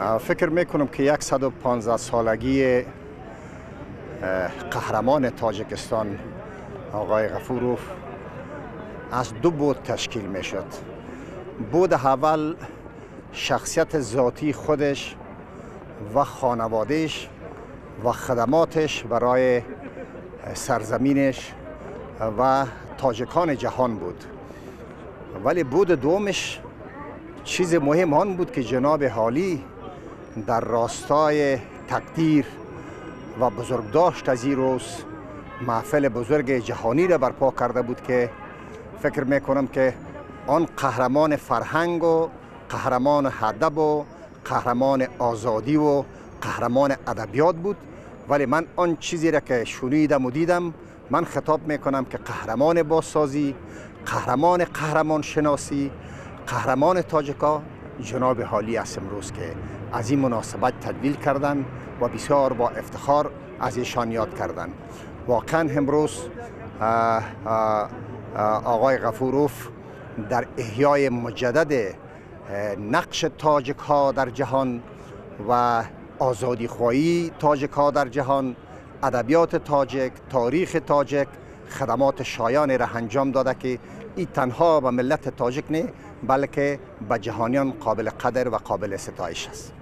فکر میکنم که 115 سالگی قهرمان تاجیکستان آقای غفوروف از دو بود تشکیل میشد. بود اول شخصیت ذاتی خودش و خانوادهش و خدماتش برای سرزمینش و تاجیکان جهان بود، ولی بود دومش چیز مهم آن بود که جناب حالی در راستای تقدیر و بزرگداشت از این روز محفل بزرگ جهانی را برپا کرده بود که فکر میکنم که آن قهرمان فرهنگ و قهرمان ادب و قهرمان آزادی و قهرمان ادبیات بود. ولی من آن چیزی را که شنیدم و دیدم، من خطاب میکنم که قهرمان بازسازی، قهرمان قهرمان شناسی، قهرمان تاجیکا جناب حالی است امروز که از این مناسبت تدویل کردن و بسیار با افتخار از ایشان یاد کردن. واقعا امروز آقای غفوروف در احیای مجدد نقش تاجیک ها در جهان و آزادی خواهی تاجیک ها در جهان، ادبیات تاجیک، تاریخ تاجیک، خدمات شایان را انجام داده که این تنها به ملت تاجیک نه، بلکه به جهانیان قابل قدر و قابل ستایش است.